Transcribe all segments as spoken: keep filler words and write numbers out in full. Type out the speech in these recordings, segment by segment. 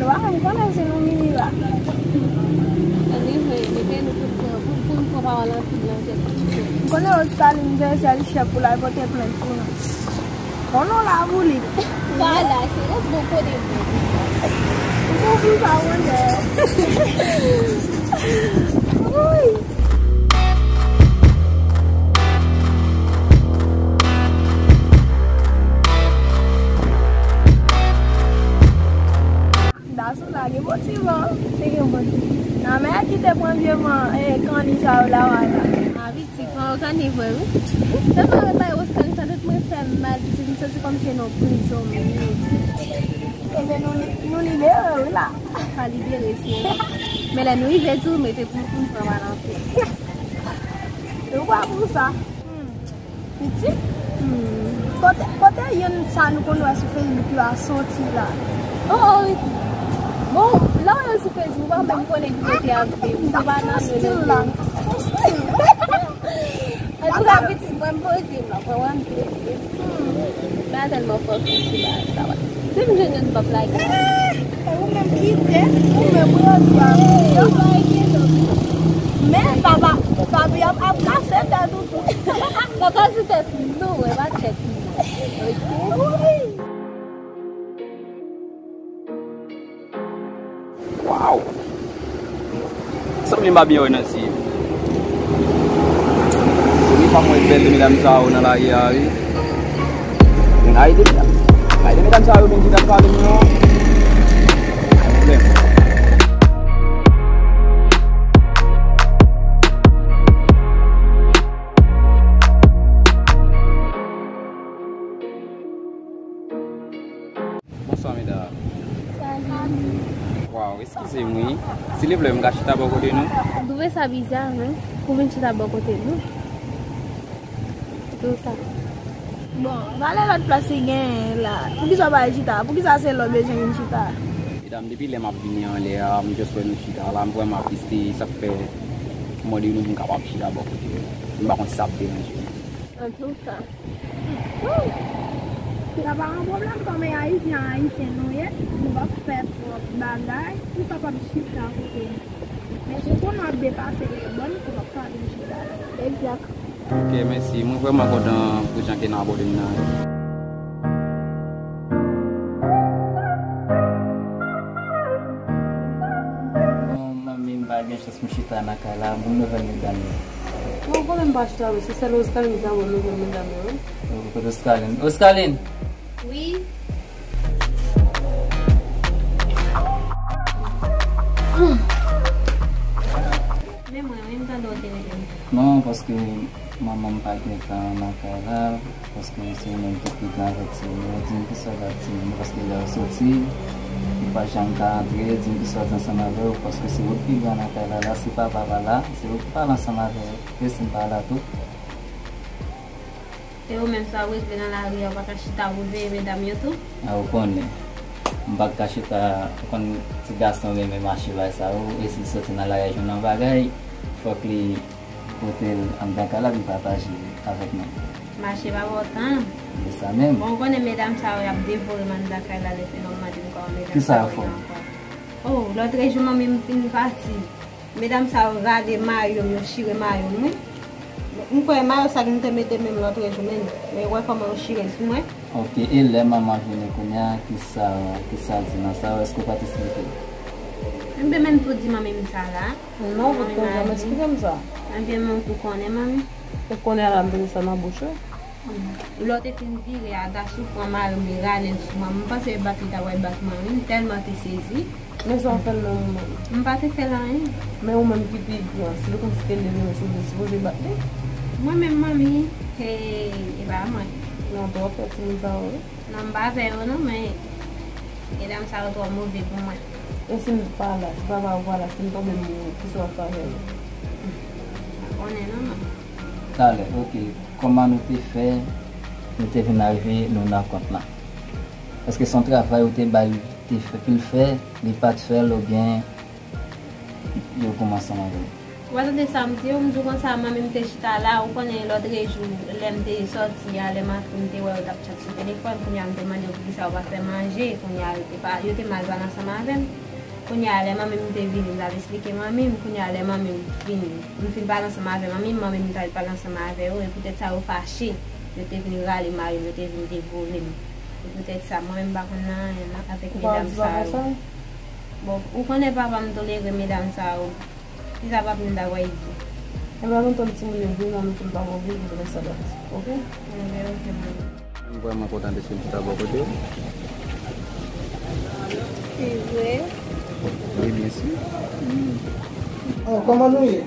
Wa, m konnen se nou Mimi la. Anyway, mete nou pou n pran, pou, pou n pran pawòl anpil nan tèt nou. M konnen Oscaline se sèl chèf pou l al pote plent pou nou. Bon, non, la, pou li. Vwala, se yon bon kote pou. Ou bon pou sa, mwen, Wi. Daso la gen bon ti van. Se gen bon ti van. Nan men ki te pran vye van, eh, kanni sa yo la, wala. A, pitit, van yo kanni vre, wi. Sèlman avèk bay Oscar, sa tout mwen fè m mal, pitit, m santi kòm se nan prizon, men. Ebyen, nou li-, nou libere, wi, la. Pa libere, se. Men lè nou rive tou, mete pou, pou n pran mal anpil. E ou pa pou sa? Hmm. Pitit? Hmm. Kote, kote youn sa nou konn wè sou Facebook yo a soti la? Oh, oh, wi. Bon, lè w wè yo sou Facebook, ou pa menm konnen ki kote y ap viv. Ou pa nan stil la. Stil. Antouka, pitit, mwen m poze m la, mwen wè m poze m. Hmm. Pa tèlman fòkis sou bagay sa, wè. Si m jwenn youn, m p ap lage. Eh, e ou menm kite, ou menm ou yo di a. Yo pa gen lòt. Men papa, papi ap, ap kase tèt ou tou. Papa sou tèt nou, e pa tèt mwen. Oke. Waw! Sanble m pa byen wè nan zye m. Premye fwa m wè bèl medam sa yo nan lari a, wi. Yon kayite medam. Kayite medam sa yo menm ki t ap pale m nan. Pwoblèm. Bonswa, medam. Salut. Waw, eskize m, wi. Silvouplè, m ka chita bò kote nou? Ou twouve sa biza, wi, pou vin chita bò kote nou? Pou sa. Bon, valè lòt plas ki genyen la. Poukisa w pa al chita? Poukisa se la w bezwen vin chita? Medam, depi lè m ap vini anlè a, m just wè nou chita la, m vrèman ap triste, sa k fè m mande nou pou m kapab chita bò kote nou. M pa konn si sa ap deranje nou. Antouka. Sa pa yon pwoblèm, kòm e Ayisyen, Ayisyen nou ye, nou p ap fè twòp bagay, nou kapab chita kote nou. Men si w konnen w ap depase lè bòn, ou p ap ka vin chita la. Egzak. Ok, mèsi. Mwen vrèman kontan pou jan ke n abòde m nan. Bon, manmi, m pa gen chans pou m chita nan kay la. Bon nouvèl medam yo. Bon, ou konnen m pa chita, wi. Se sèl Oscaline ki ka ban m nouvèl medam yo, wi. Ou kote Oscaline? Oscaline! Wi. Men mwen, wi, m tande w te rele m. Non, paske manman m pa gentan nan kay la, paske se ou menm ki pi gran avèk timoun yo. Di m kisa w t ap di m, paske lè w soti, ou pa janm ka antre. Di m kisa w t ansanm avè w, paske se ou ki pi gran nan kay la. La, si papa pa la, se ou ki pale ansanm avè yo. E si m pa la tou? E ou menm, sa w regle nan lari a, ou pa ka chita pou veye medam yo tou? A, ou konnen. M pa ka chita, ou konn ti gason renmen mache bay sa yo, e si l soti nan lari a jwenn yon bagay, fòk li pote l anndan kay la, li pataje avèk nou. Mache pa ba w tan. Se sa menm. Bon, ou konnen medam sa yo, y ap devore m anndan kay la, lè fè n ap mande m kòman medam sa yo ye ankò. Kisa yo fè w? Oh, lòtrejou, manmi m fin pati. Medam sa yo rale mayo m, yo chire mayo m, wi. M kwè mayo sa ki m te mete menm lòtrejou, men, men wè kòman yo chire l sou mwen. Ok, e lè manman vini kounye a, kisa, kisa l di nan sa yo? Èske w pa t esplike l? M te menm tou di manmi m sa la. Non, ou pa t janm esplike m sa. Ebyen, men ou tou konnen, manmi. Ou konnen a la m te met sa nan bouch ou. Lè w te fin vire a, Daso pran mari m, li rale l sou mwen. M panse e bat li ta pral bat mwen, wi. M tèlman te sezi. Men sa w fè l menm ou menm? M pa te fè l anyen. Men ou menm ki pi gran, se li kòmsi te leve mesye, ou te sipoze bat li. Mwen menm, manmi, hey, e pa mwen. Non, twò pè timoun sa yo, wi. Non, m pa pè yo non, men medam sa yo twò move pou mwen. E si m pa la, si papa ou pa la, si m tonbe m mouri, kisa w ap fè avè m? M pa konnen non, manmi. Talè, ok. Kòman nou te fè, nou te vin arive nou nan kont lan? Èske se yon travay ou te ba l, te fè, pou l fè, li pa t fè l, oubyen yo goumen ansanm avè l? Ou pa tande sa m di w? M di w konsa, manmi m te chita la, ou konnen lòt jou, lè m te sòti a, lè m antre, m te wè yo t ap chat sou telefòn, kounye a m te mande yo poukisa yo pa fè manje, kounye a yo te pa, yo te mal pale ansanm avè m. Kounye a, lè manmi m te vini, m t ap esplike manmi m, kounye a, lè manmi m vini, m fin pale ansanm avè manmi m, manmi m t al pale ansanm avè yo, e poutèt sa yo fache, yo te vin rale mari m, yo te vin devore m. E poutèt sa, mwen menm m pa konn nan anyen avèk medam sa yo. Bon, ou konnen papa m tolere medam sa yo. Kisa papa m ta pral di? Ebyen, nou tann timoun yo vini, nou tou n pa pran vin, nou konnen sa dat. Oke? Ebyen, oke, manmi. M vrèman kontan deske m chita bò kote w. Se vre? Wi, byen si. Oh, kòman nou ye?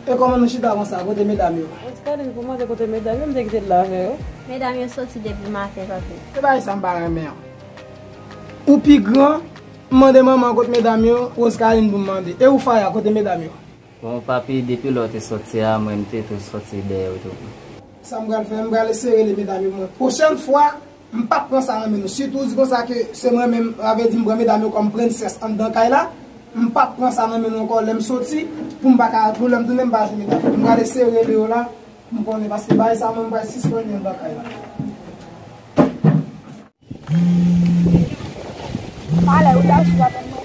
E kòman nou chita konsa? Kote medam yo? Oscaline, pou mande kote medam yo, m te kite l la avè yo. Medam yo soti depi maten, papi. Se bagay sa m pa renmen an. Ou pi gran, m mande manman kote medam yo, Oscaline pou m mande. E ou Faya, kote medam yo? Bon, papi, depi lè w te sòti a, mwen, m te toujou sòti dèyè w tou. Sa m pral fè, m pral eseye rele medam yo pou mwen. Pwochèn fwa, m p ap pran sa nan men nou. Sitou w di konsa ke se mwen menm, sa vle di m pran medam yo kòm prensès anndan kay la. M p ap pran sa nan men nou ankò lè m soti, pou m pa ka, pou lè m tounen, m pa jwenn medam yo. M pral eseye rele yo la, pou m konnen, paske bagay sa, mwen, m pral sispann li anndan kay la. Talè, ou ta sou apèn mwen.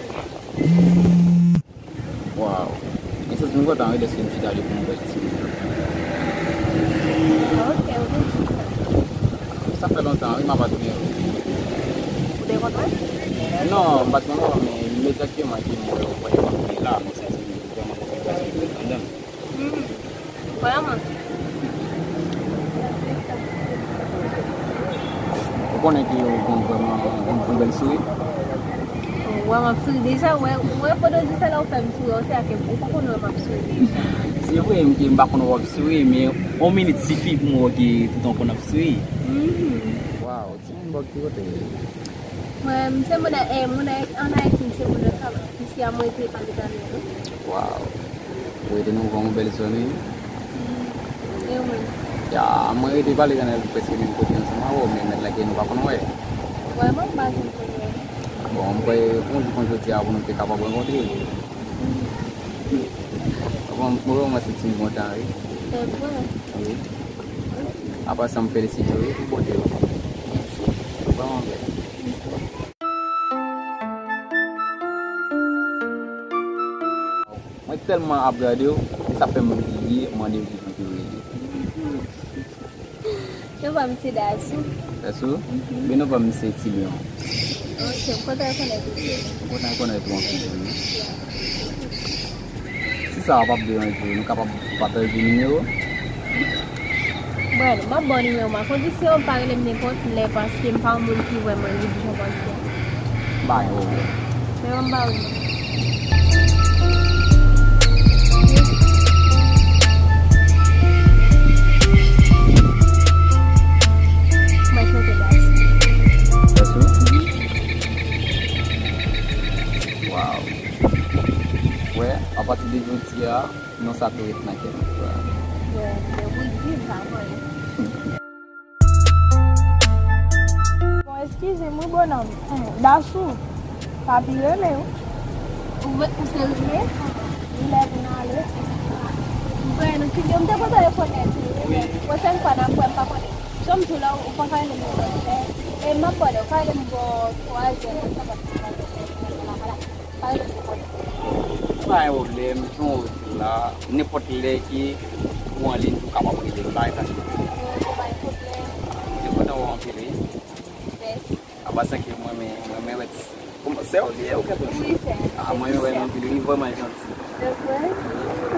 Waw. Mwen santi m kontan wi, dèske m chita depi m wè ti moun. Ok, ou te di sa. Sa fè lontan wi, m ap atounen wi. Ou te konn wè? Non, m pa t konn wè, men imedyatman ke m wè w, mwen la, mwen santi m vrèman kontan dèske m ret anndan. Hmm. Vrèman. Ou konnen ke ou gon vrèman yon, yon bèl souri? Wè, m ap souri deja. Wè, wè, pandan di sa la ou fè m souri, se a ke ou pa konn wè m ap souri deja. Se vre, m, m pa konn wè w ap souri, men yon minit sifi pou m wè ke toutan w konn ap souri. Mhm. Waw, timoun bòk ki kote? Mwen, m se moun, eh, moun an Ayiti, m se moun Okap. Isi a mwen rete pa medam yo. Waw. Ou rete nan yon bèl zòn wi. E ou menm? Ya, mwen rete pale kanal prèske menm kote ansanm avè w, men mèt la ke nou pa konn wè. Vrèman, m pa janm konn wè. Bon, m kwè yon jou kon jodi a pou nou te kapab rankontre. Bon, mwen vrèman santi m kontan wi. Se vre? Wi. Apa sa, m felisite w wi pou bonte w. Mèsi. Vrèman bèl. Mwen tèlman ap gade w, e sa fè m bliye mande w kijan ke w rele. Non pa m se Dasou. Dasou? Mhm. Men non pa m se Ti Lyon. Ok, m kontan rekonèt ou. M kontan rekonèt ou anpil tou. Si sa w ap deranj ou, nou kapab pataje nimewo? Bon, m ap ba w nimewo m a kondisyon, pa rele m nenpòt lè, paske m pa yon moun ki vrèman lib jan w panse. M pa gen pwoblèm. Men m ba w li. Mwen chante bas. Bas ou? Waw. Wè, apati de jodi a, non sa tou ret nan kè m. Wè, men ou di m pa konn. Bon, eskize m wi, bonòm. Dasou, papi rele w. Ou, ou se rele? Wi, lè pou n ale. M kwè nou ti, m te kontan rekonèt ou wi, men pwochèn fwa n ap wè, m pa konnen. Jan m di w la, ou pa ka rele m nan lè. E m ap pale, ou ka rele m bò twazè, konsa, paske m pa gen lè la, la. Pa gen pwoblèm. Pa gen pwoblèm, jan w di la, nenpòt lè ke ou anliy, ou kapab rele m, pa gen anyen. Yo, yo, pa gen pwoblèm. Mwen kontan wè w anpil, wi. Mèsi. Apa sa ke mwen, mwen, mwen, mwen wè ti. Kòman, sè w li ye ou gentan? Wi, sè m. Ah, mwen, mwen wè l anpil, wi, vrèman janti. Se vre?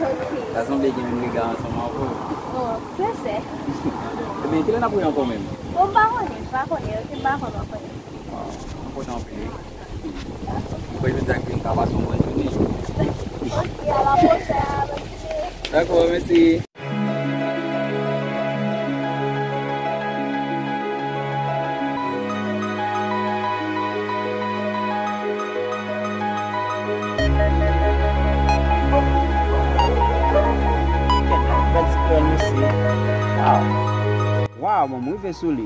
Ok. Sa sanble gen menm rega ansanm avè w. Oh, se sè. Ebyen, kilè n ap wè ankò menm? Bon, m pa konnen, m pa konnen, ok, m pa konn ankò. Ah, mwen kontan anpil, wi. Mwen jodi a ke m ka pase yon bòn jounen. Ok, a la pwochèn. Dakò, mèsi. Bèl ti pèl, mesye. Waw. Waw, bon, m rive sou li.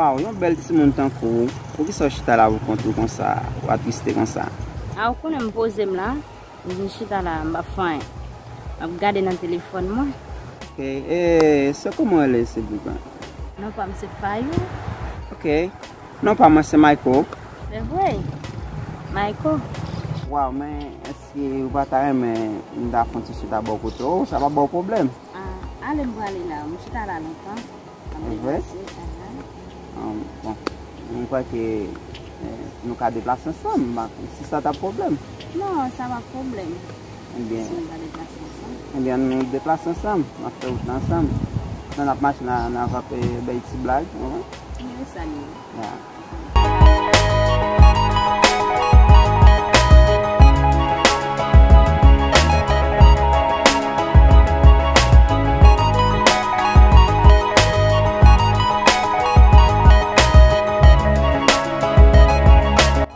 Waw, yon bèl timoun tankou w. Poukisa w chita la pou kont ou konsa, w atriste konsa? A, ou konnen m poze m la. M vin chita la, m p ap fè anyen. M ap gade nan telefòn mwen. Ok, e se kòman w rele, silvouplè? Non pa m se Fayou. Ok. Non pa mwen se Mayko. Se vre? Mayko? Waw, men èske ou pa ta renmen m ta fè yon ti chita bò kote w? Sa p ap ba w pwoblèm? A, ale m prale la. M chita la lontan. M ap deplase. Aha. Ah, bon, m kwè ke, eh, nou ka deplase ansanm, si sa t ap pwoblèm. Non, sa p ap pwoblèm. Ebyen, si nou ka deplase ansanm. Ebyen, nou deplase ansanm, n ap fè wout la ansanm. Pandan n ap mache, n a, n a fè bay ti blag, ou konprann? Wi, sa li ye. Ya.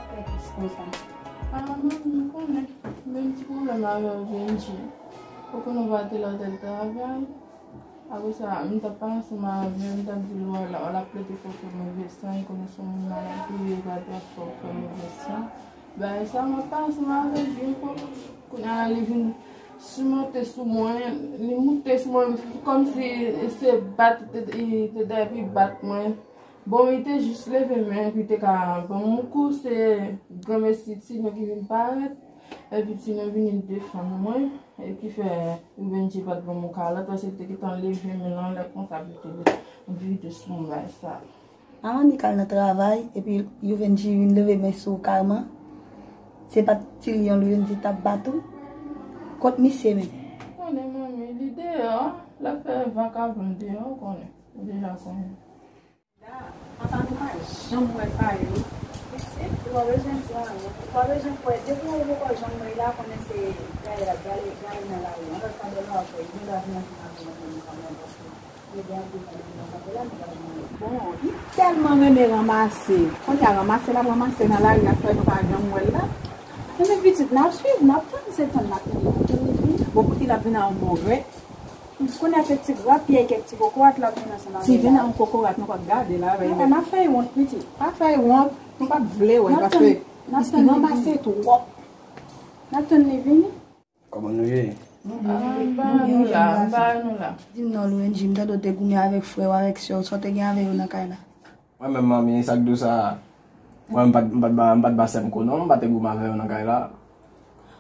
Fè plis konsa. Ah, manmi, m konnen. M gen ti pwoblèm avè w, Benji. Ou konnen w pa te la w t al travay. Apre sa, m t ap pale ansanm avè l, m t ap di l, w al, w al ap plede fè w fè move san, e konnen se yon moun malad ou ye, pa t ap fè w fè move san. Bagay sa, m ap pale ansanm avè l byen fò. Kounye a, li vin simonte sou mwen, li moute sou mwen, kòmsi se bat, li te, li te epi bat mwen. Bon, li te jis leve men, epi te ka ban m yon kou, se granmesi Tino ki vin parèt, epi Tino vini defann mwen, e ki fè Benji pa t ban m yon kalòt, paske li te gentan leve men l anlè konsa, epi te vide sou mwen bagay sa. Manmi k al nan travay, epi Youvenji vin leve men sou ou kalman. Se pa t Ti Lyon Youvenji t ap bat ou? Kot misye menm? Konnen manmi, li deyò, l ap fè vakabon deyò, ou konnen. Ou deja konnen. Apa nou pa janm wè Fayou. Pitit, ou pa bezwen di anyen. Ou pa bezwen kwè. Depi ou poko janm wè l la, konnen se gaye l ap gaye, gaye nan lari. An lòt pa de la, ou kwè, li gen dwa vin ansanm avè w nan menm kay la, paske li gen anpil moun nan kanpe la, nou pa janm wè. Bon, li tèlman renmen ranmase. Kounye a ranmase l ap ranmase nan lari a fè nou pa janm wè l la. Enben pitit, n ap swiv, n ap tann, se tann n ap tann, n ap tann li vini. Bon, pou ki l ap vin a yon bon rèt. Kounye a kèk ti grapyèy, kèk ti kokorat l ap vin ansanm avè l la. Si vin a yon kokorat, nou p ap gade l avè l. Non, n ap fè l wont, pitit. Pa fè l wont, nou p ap vle wè l, paske li ranmase twòp. N ap tann li vini. Kòman nou ye? Nou byen, nou byen, nou byen, Jean-Baptiste. Di m non, Louenji, m tande w te goumen avèk frè w, avèk sè w, sa w te gen avè yo nan kay la? Mwen menm, manmi, sa k di w sa? Mwen, m pa t, m pa t ba, m pa t ba sè m kou non, m pa te goumen avè yo nan kay la.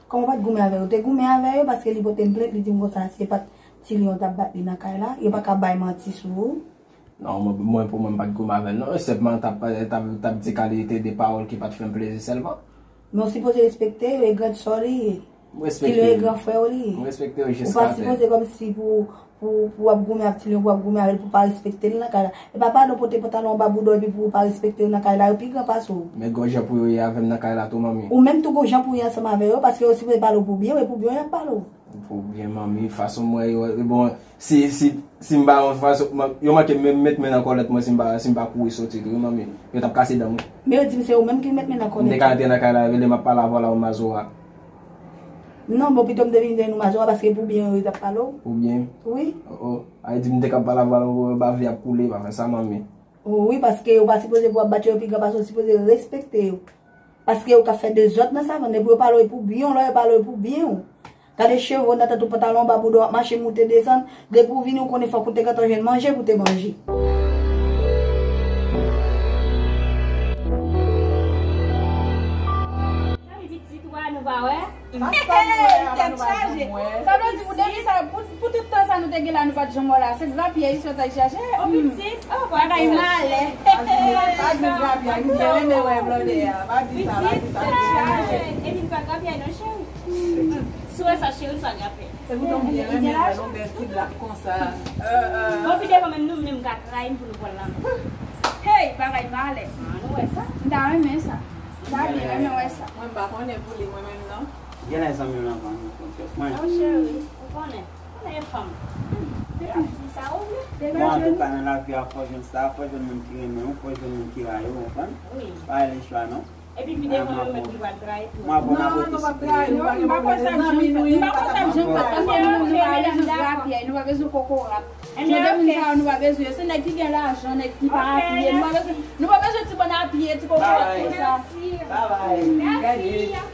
Kòman w pa t goumen avè yo? Ou te goumen avè yo paske li pote m plent, li di m konsa se pa t Ti Lyon t ap bat li nan kay la. Yo pa ka bay manti sou ou. Non, mwen, mwen, pou mwen, m pa t goumen avè l non, e sèlman t ap, t ap, t ap di kalite de pawòl ki pa t fè m plezi sèlman. Men w sipoze respekte yo, e gran sè w li ye. Ti Lyon e gran frè w li ye. M respekte yo jiskaten. Ou pa sipoze kòmsi pou, pou, pou w ap goumen ak Ti Lyon, pou w ap goumen avè l, pou w pa respekte l nan kay la. E pa padon pote pantalon anba bouda w epi pou w pa respekte yo nan kay la, yo pi gran pase w. Men gon jan pou yo ye avè m nan kay la tou, manmi. Ou menm tou gon jan pou w ye ansanm avè yo, paske yo sipoze pale w pou byen w, e pou byen w y ap pale w. Pou byen, manmi, fason m wè yo, bon, si, si, si m pa yon fason, yo manke met, met men nan kòlèt mwen si m pa, si m pa kouri soti tou, wi, manmi. Yo t ap kase dan m, wi. Men yo di m se ou menm ki met men nan kòlèt. M te ka antre nan kay la, rele m ap pale avè w la, ou mazora. Non, bon, pito m te vin dèyè nou mazora, paske pou byen yo t ap pale w. Pou byen? Wi. Oh, oh. A di m te ka pale avè w, bavli ap koule, pa fè sa, manmi. Oh, wi, paske yo pa sipoze pou ap bat yo, yo pi gran pase w, sipoze respekte yo. Paske yo ka fè dezòd nan savann, depi yo pale w pou byen w, lè yo pale w pou byen w. Gade cheve w nan tèt ou, pantalon anba bouda w ap mache moute desann, depi w vini w konnen fòk ou te gentan jwenn manje pou te manje. Sa vle di tèt ou a nou pa wè? Tèt chaje. Sa vle di pou depi sa, pou, pou tout tan sa nou te gen la, nou pa t janm wè w la. Se grapyè isi w t al chache. O pitit, o bagay malè. Pa di grapyè, misye renmen wè blòdè a. Pa di sa, pa di sa. Tèt chaje. Epi n pa grapyè non, cheri. Si w wè sa, cheri, n pa grapyè. Se pou tan byen renmen wè longè ti blak konsa. Bon, pi devan menm nou menm ka trayi n pou nou pran lanmò. Hey, bagay malè. Ah, nou wè sa? M ta renmen sa. M ta byen renmen wè sa. Mwen m pa konnen pou li mwen menm non. Genlè zanmi w nan van nou kont tèt mwen. Oh cheri, ou konnen. Konnen e fanm. Ou ka di sa ou vle. Bon, antouka, nan lavi a, fò w jwenn sa, fò w jwenn moun ki renmen w, fò w jwenn moun ki rayi w, ou konprann? Wi. Pa rele chwa non. Epi pi devan yo menm ki pral trayi tou. Mwen aprann apre tou. Non, nou p ap trayi, nou pa gen pwoblèm. Zanmi nou ye, nou pa ka fè anyen, paske nou pa bezwen rapyè, nou pa bezwen kokorat. Jan de moun sa yo, nou pa bezwen yo. Se nèg ki gen lajan, nèg ki pa apye. Nou pa bezwen, nou pa bezwen ti bann apye, ti kokorat konsa. Babay. Gade,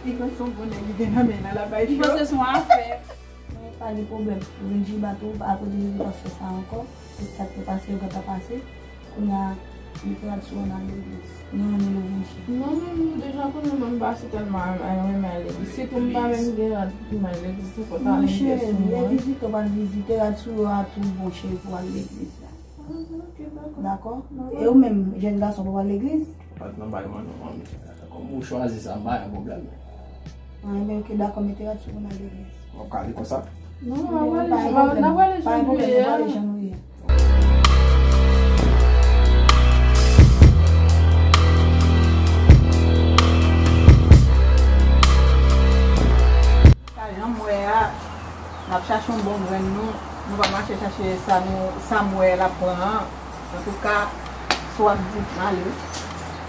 li panse se yon bon nèg li gen nan men l la, l ap bay cho. Li panse se yon afè. Mwen pa gen pwoblèm. Ou vin jiba tou, akoz Jezi p ap fè sa ankò. Tout sa k te pase yo gentan pase. Kounye a, literati w nan legliz. Ni anni nou vin chita. Non, non, non, deja konnen mwen m pa si tèlman renmen al legliz. Sitou m pa menm gen rad pou m al legliz, se fò talè m te sou mwen. Monchè, lè vizitè w pral vizite, rad sou yo a tou bon cheri pou al legliz la. Ah, ok, dakò. Dakò? E ou menm, jèn gason, w pral legliz? Pat nan bay mwen non, manmi. Kòm ou chwazi sa, m pa gen pwoblèm. Ah, ebyen, ok, dakò, mete rad sou pou n al legliz. W ap kale konsa? Non, n ap prale jan nou ye a. Sa jan m wè a, n ap chache yon bon grenn nou, nou pa mache chache sa nou, sa m wè l ap pran an. Antouka, si w ap di, ale.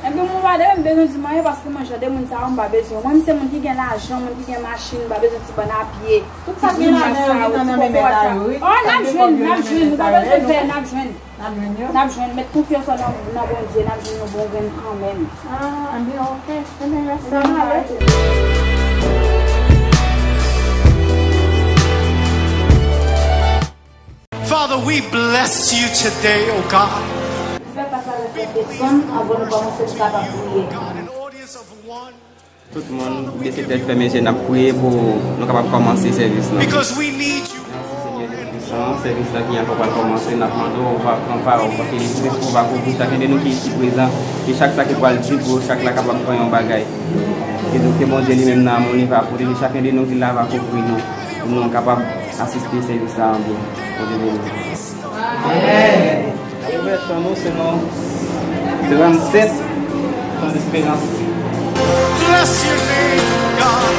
Ebyen, mwen pa de, m bezwen di m anyen paske mwen jan de moun sa yo, m pa bezwen. Mwen, m se moun ki gen lajan, moun ki gen machin, m pa bezwen ti bann apye. Tout sa k gen lajan yo, ti kokorat sa yo. Oh, n ap jwenn, n ap jwenn, nou pa bezwen pè, n ap jwenn. N ap jwenn yo? N ap jwenn, met konfyans ou nan, nan Bondye, n ap jwenn yon bon grenn kanmenm. Ah, ebyen, ok. Ebyen, rèste ale. Father, we bless you today, oh God. Fè pase avèk frè Fredson anvan nou kòmanse pou kapab priye. Tout moun, bese tèt, fèmen je n, n ap priye pou nou kapab kòmanse sèvis lan. Because we need you. Mèsi, Senyè Jezi Kris, sèvis la ki ankò pral kòmanse, n ap mande w, ou va pran pa, ou va ke Lespri w va kouvri chak de nou ki isi prezan, ke chak sa ki pral di pou chak la kapab pran yon bagay. Ke nou, ke Bondye li menm nan amou li va pwoteje chak de nou ki la, va kouvri nou, pou nou kapab asiste sèvis la an byen. Bondye beni nou. Amèn. Ouvè chan nou, se non trannsèt, Chan Desperans. Bless your name, God.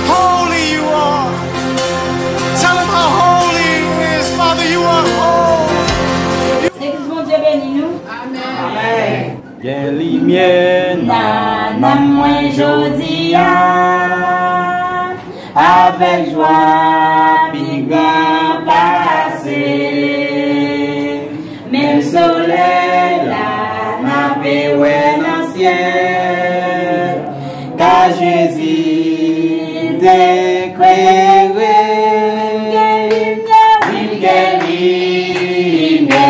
Holy you are. Tell him how holy he is, Father, you are holy. Legliz Bondye beni nou. Amèn. Amèn. Gen limyè nan nanm mwen jodi a, avèk jwa pi gran pase. Menm solèy la n ape wè nan syèl, ka Jezi te klere. Wi, gen limyè,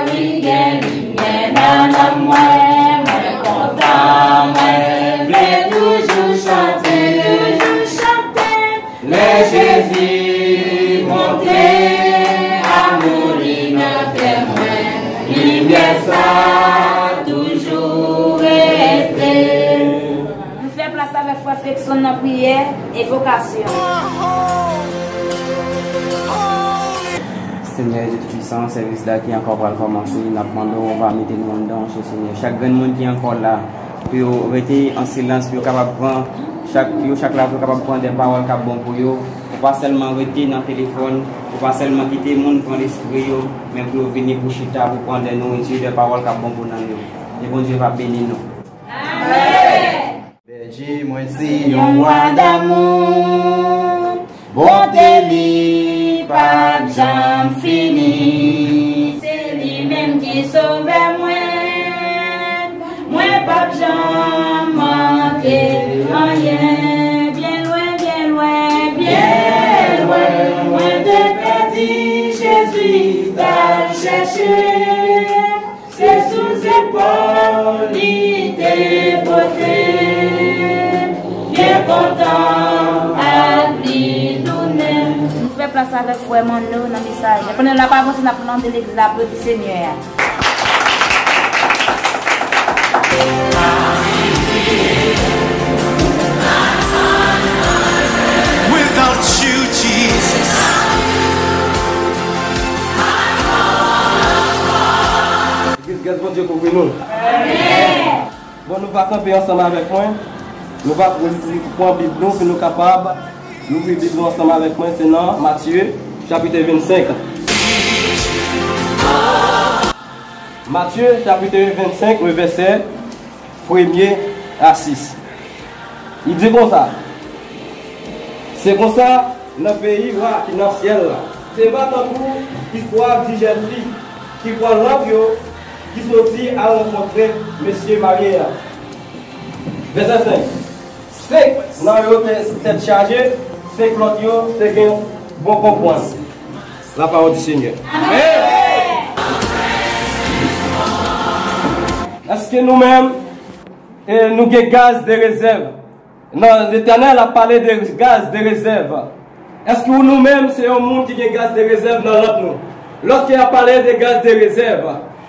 wi, gen limyè nan nanm mwen, mwen kontan, mwen vle toujou chante, toujou chante. Lè Jezi montre amou li nan kè mwen, limyè sa toujou rete. Nou fè plas avèk frè Fredson nan priyè e vokasyon. Senyè Jezi Toupisan, sèvis la ki ankò pral kòmanse, n ap mande w, ou va mete nou anndan w, Senyè. Chak grenn moun ki ankò la, pou yo rete an silans, pou yo kapab pran, chak, yo chak la, pou yo kapab pran de pawòl k ap bon pou yo, pou pa sèlman rete nan telefòn, pou pa sèlman kite moun pran lespri yo, men pou yo vini pou chita, pou pran de nouriti, de pawòl k ap bon pou nanm yo. E Bondye va beni nou. Amèn. Bèje mwen se yon wa damou, bonte li p ap janm fini. Se li menm ki sovè mwen, mwen p ap janm manke anyen. Byen lwen, byen lwen, byen lwen, mwen te pèdi, Jezi t al chèche. Se sou zepòl li te pote, byen kontan ak li tounen. Nou fè plas avèk frè Manno nan mesaj la. Pandan n ap avanse, n ap mande legliz la aplodi Senyè a. Without you, Jesus. Legliz, grâce Bondye kouvri nou. Amèn. Bon, nou va kanpe ansanm avèk mwen. Nou va pran Bib nou pou nou kapab louvri Bib nou ansanm avèk mwen. Se nan Matye, chapit vennsenk. Matye, chapit vennsenk, le vèsè premye a sis. Li di konsa, se konsa nan peyi wa ki nan syèl la. Se pa tankou istwa di jèn fi ki pran lanp yo ki soti al rankontre mesye marye a. Vèsè senk. Senk nan yo te tèt chaje, senk lòt yo te gen bon konprann. La parole du Seigneur. Èske nou menm, e, nou gen gaz de rezèv? Non, Letènèl ap pale de gaz de rezèv. Èske nou menm se yon moun ki gen gaz de rezèv nan lanp nou? Lòske y ap pale de gaz de rezèv,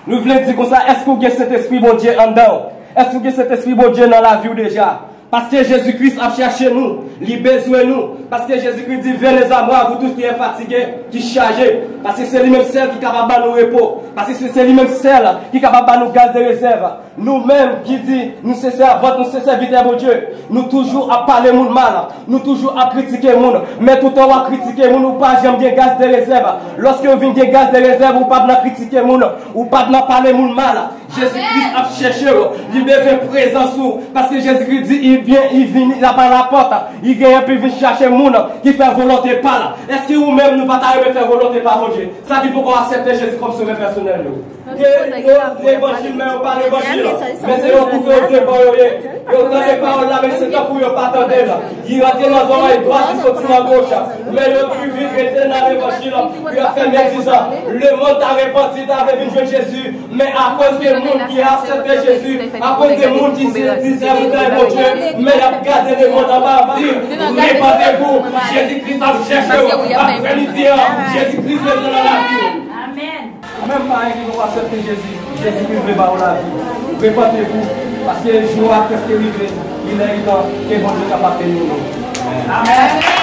nou vle di konsa, èske w gen Sentespri Bondye anndan w? Èske w gen Sentespri Bondye nan lavi w deja? Paske Jezi Kris ap chèche nou, li bezwen nou. Paske Jezi Kris di, venez à moi, vous tous qui êtes fatigués, qui chargés. Paske se li menm sèl ki kapab ba nou repo. Paske se, se li menm sèl ki kapab ba nou gaz de rezèv. Nou menm ki di nou se sèvant, nou se sèvitè Bondye, nou toujou ap pale moun mal, nou toujou ap kritike moun. Men toutan w ap kritike moun, ou pa janm gen gaz de rezèv. Lòske w vin gen gaz de rezèv, ou p ap nan kritike moun, ou p ap nan pale moun mal. Jezi Kris ap chèche w, li bezwen prezans ou, paske Jezi Kris di, li byen, li vini, l ap a lapòt, li genyen pou l vin chache moun ki fè volonte pa l. Èske ou menm nou pa ta renmen fè volonte pa Bondye? Sa ki poko aksepte Jezi kòm sovè pèsonèl yo. Ke yo levanjil, men yo pa levanjil. Men se yon kouto de bò yo ye. Yo tande pawòl la, men se tankou yo pa tande l. Li rantre nan zòrèy dwat, li soti nan goch. Men yo pi vin rete nan levanjil. Yo fè medizan. Lemonn ta repanti, ta vle vin jwenn Jezi. Men akoz de moun ki aksepte Jezi, akoz de moun ki se di sèvitè Bondye, men y ap gade lemonn anba, di, repantez-vous, Jezi Kris ap chèche w, aprèmidi an, Jezi Kris bezwen nan lavi w. Amèn. Ou menm payen ki poko aksepte Jezi, Jezi Kris vle ba w lavi. Repantez-vous, paske jou a prèske rive, li lè li tan ke Bondye kapab beni w. Amèn.